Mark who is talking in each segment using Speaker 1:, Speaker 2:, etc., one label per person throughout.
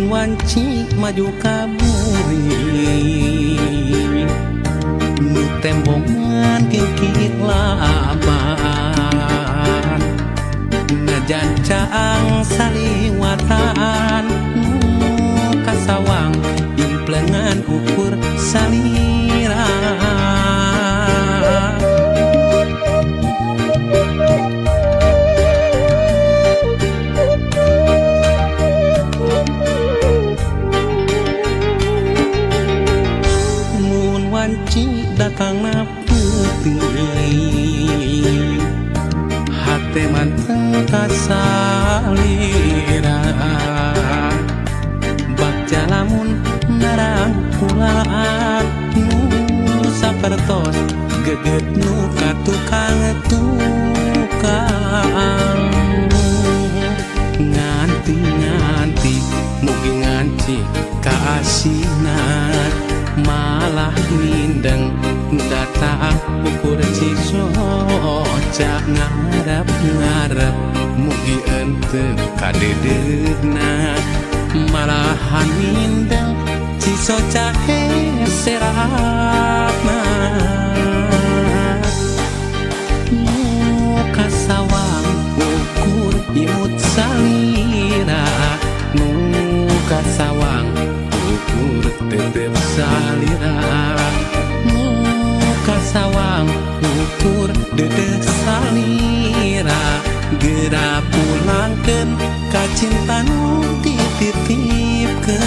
Speaker 1: Mun wanci maju ka buri nu tembongan kikit laban najan caang saliwatan nu kasawang implengan ukur salira. Mun wanci datangna peuting hate manteng kasalira bagja lamun narangkulaan nu sapertos geget nu ka tukang tukang nganti-nganti mugi nganci kaasinan malah mindeng datang ukur cisoca ngarep-ngarep mugi ente kadedeuna malahan mindeng cisoca heseratna nu kasawang ukur imut salira nu kasawang ukur tetep salira nu kasawang ukur dedeh salira geura pulangkeun ka cinta nu dititipkeun.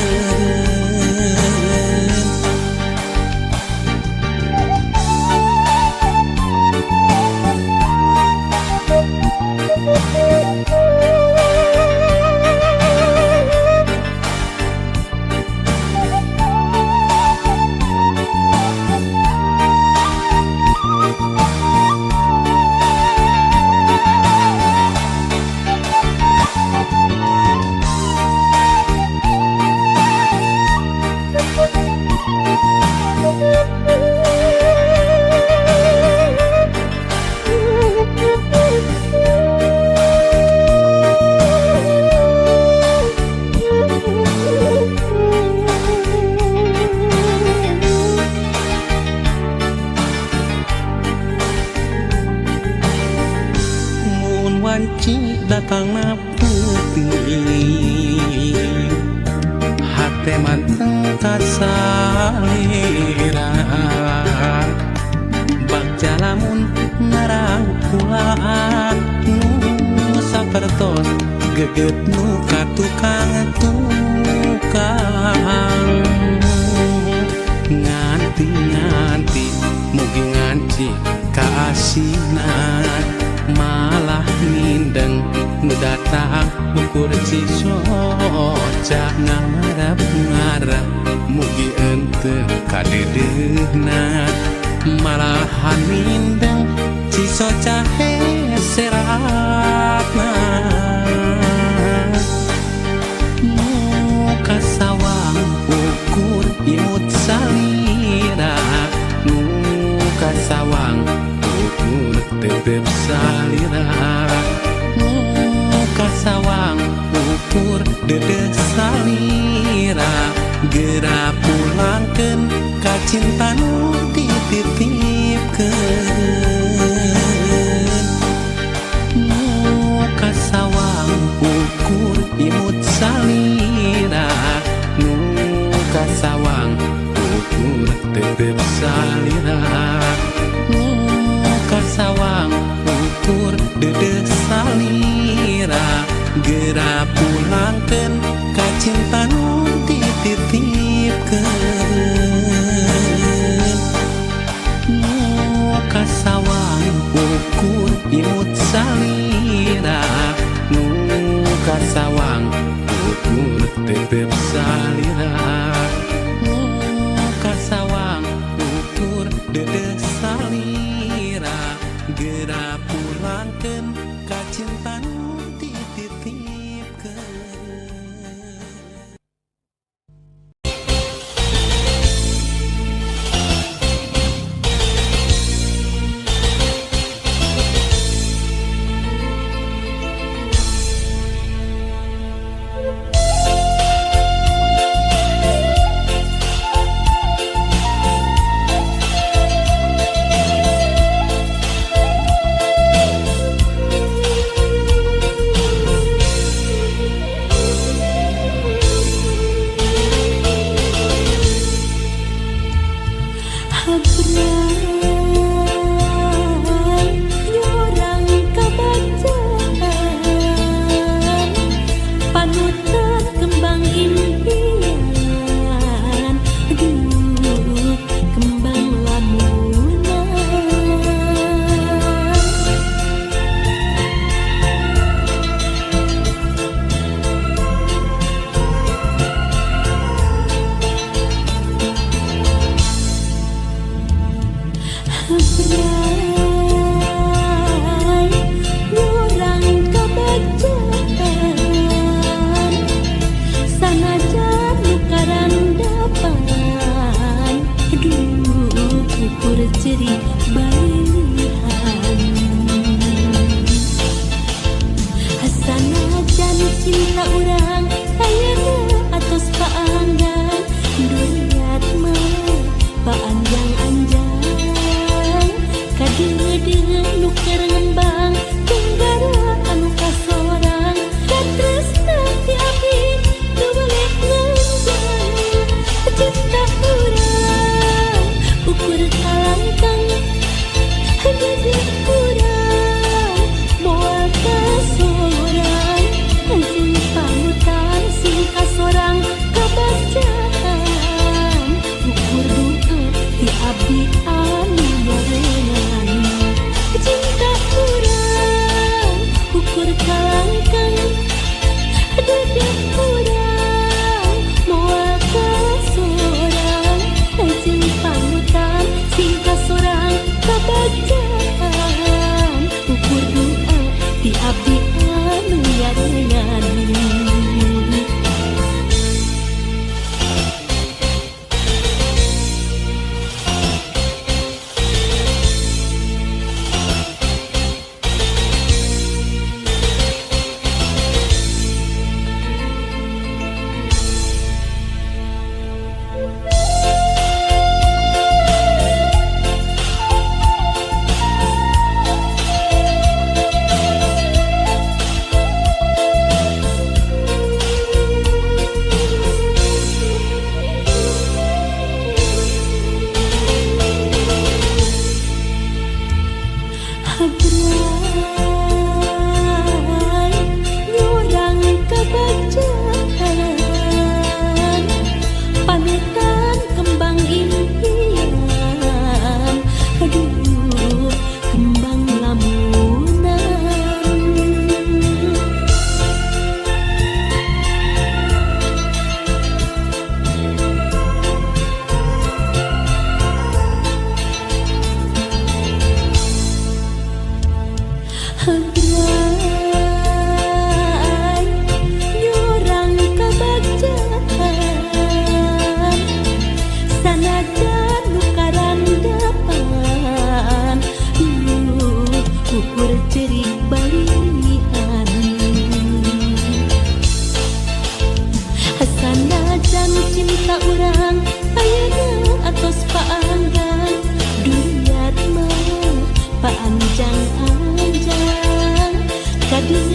Speaker 1: Mun wanci datangna peuting hate manteng kasalira bagja lamun narangkulaan nu sapertos geget nu ka tukang tukang nganti-nganti mugi nganci kaasinan malah mindeng nu datang ukur cisoca ngarep-ngarep mugi ente kadedeuna malahan mindeng cisoca heseratna nu kasawang ukur imut salira nu kasawang ukur tetep salira nu kasawang ukur dedeh salira geura pulangkeun ka cinta nu dititipkeun nu kasawang ukur imut salira nu kasawang ukur tetep salira nu kasawang ukur dedeh salira geura pulangkeun ka cinta nu dititipkeun nu kasawang ukur imut salira nu kasawang ukur tetep salira nu kasawang ukur dedeh salira geura pulangkeun ka cinta nu dititipkeun.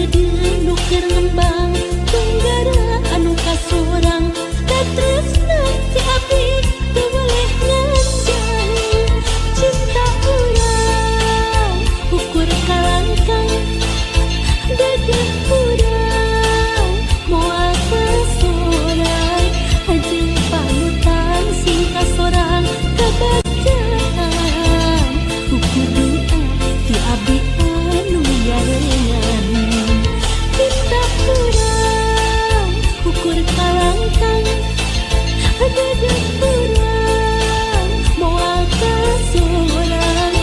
Speaker 2: Deudeuh nu keur ngembang tunggara anu kasorang katresna ti abdi teu weleh nganjang cinta urang ukur kalangkang dedeh urang moal kasorang jeung panutan sing kasorang kabacaan ukur doa ti abdi anu nyarengan cinta urang ukur kalangkang dedeh urang moal kasorang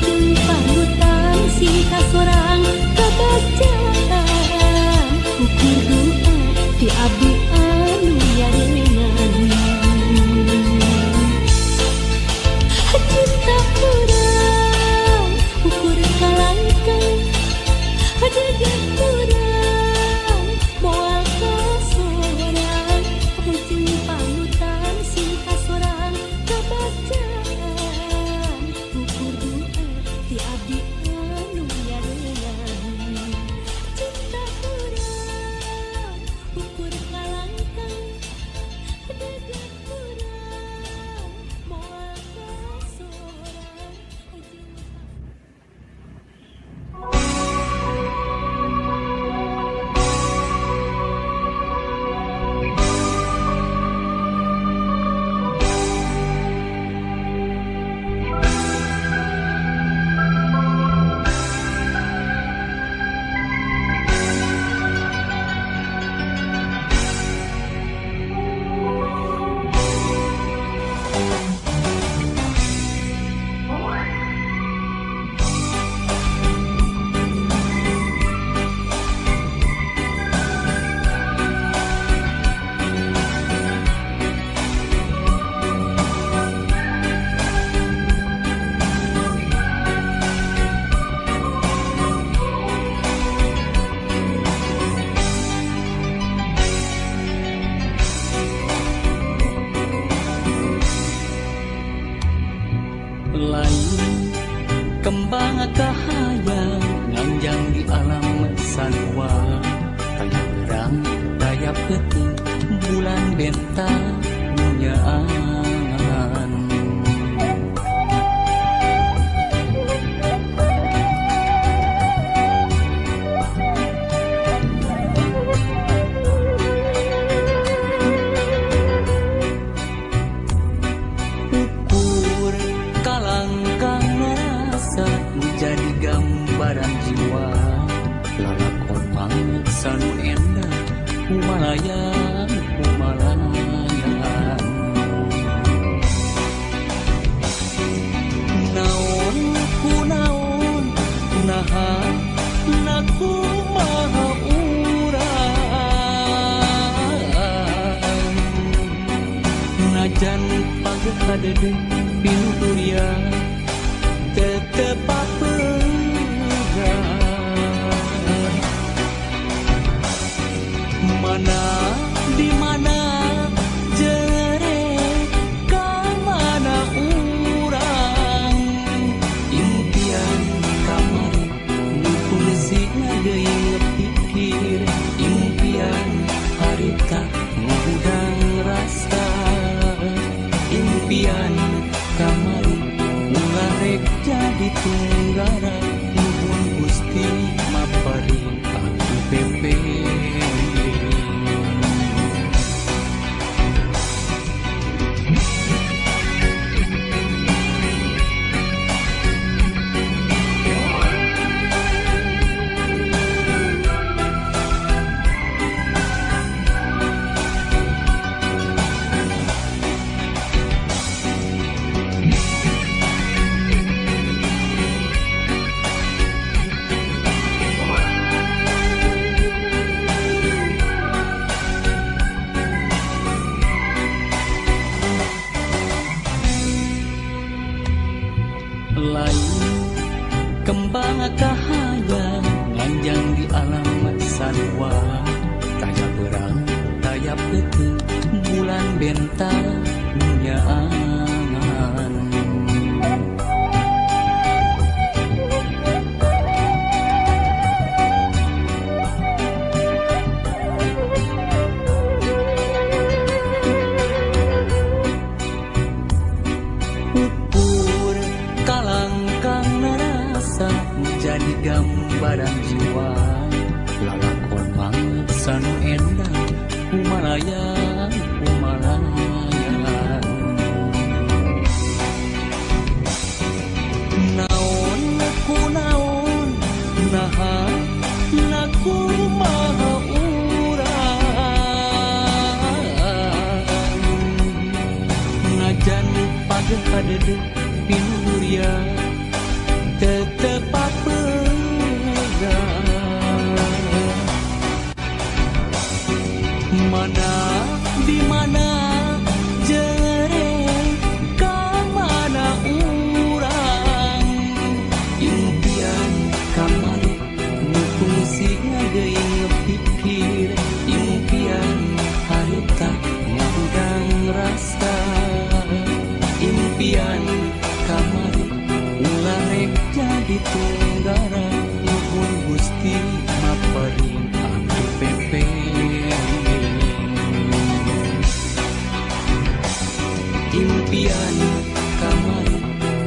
Speaker 2: jeung panutan sing kasorang kabacaan ukur doa ti abdi anu nyarengan cinta urang ukur kalangkang dedeh urang moal kasorang jeung panutan sing kasorang kabacaan ukur doa ti abdi anu nyarengan cinta urang ukur kalangkang dedeh urang moal kasorang jeung
Speaker 1: Lain kembang kahayang nganjang di alam sanua taya berang taya peuting bulan bentang nyaangan ukur kalangkang rasa jadi gambaran jiwa lalakon mangsa nu endah kumalayang kumalayan naon kunaon naha nakumaha urang najan pagehadede pinuturia tetep papegang mana di mana jere ka mana urang impian kamari nu fungsi ngageuing pikir impian harita ngudang rasa impian kamari ulah rek jadi tunggara nuhun Gusti maparin aku pepe. Lain kembang kahayang nganjang di alam sanua taya berang taya peuting bulan bentang nyaangan Kumalayang kumalayang naon ku naon naha nakumaha urang najan pageh kadede pinuria tetep papegang mana di mana jere ka mana urang impian kamari nu kungsi ngageuing pikir impian harita ngahudang rasa impian kamari ulah rek jadi tunggara nuhun Gusti maparin abdi pepeling impian kamari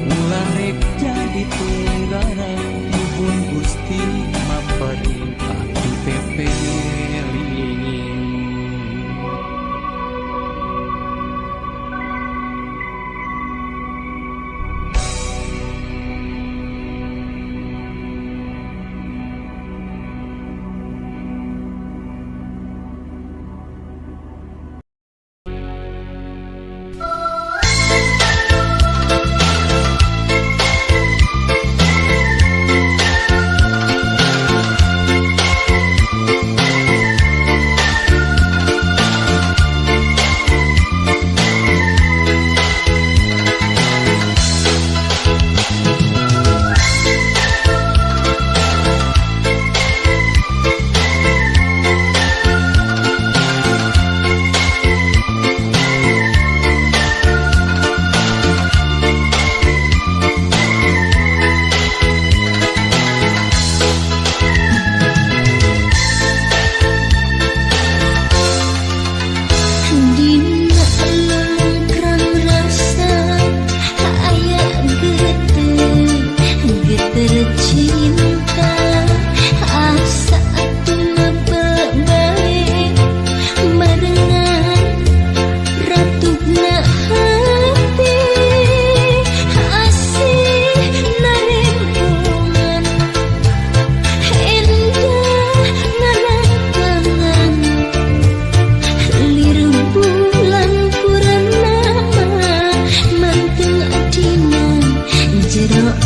Speaker 1: ulah rek jadi tunggara nuhun Gusti maparin abdi pepeling.
Speaker 2: Jalan.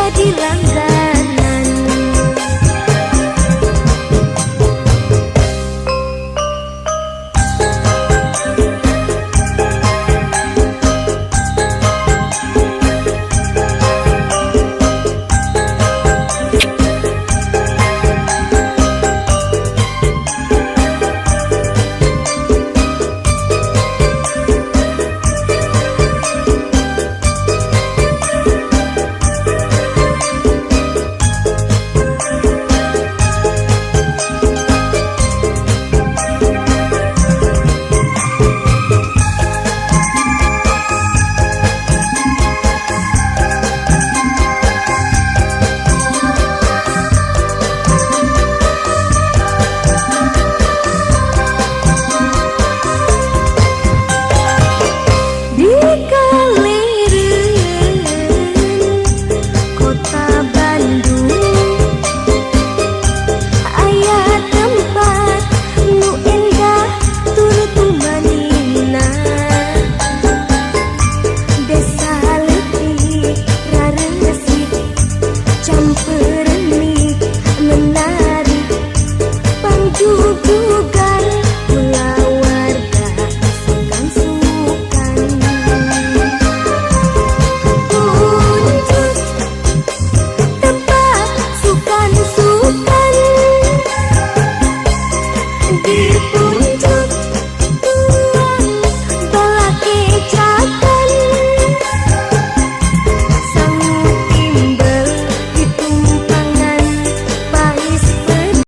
Speaker 2: Jadi.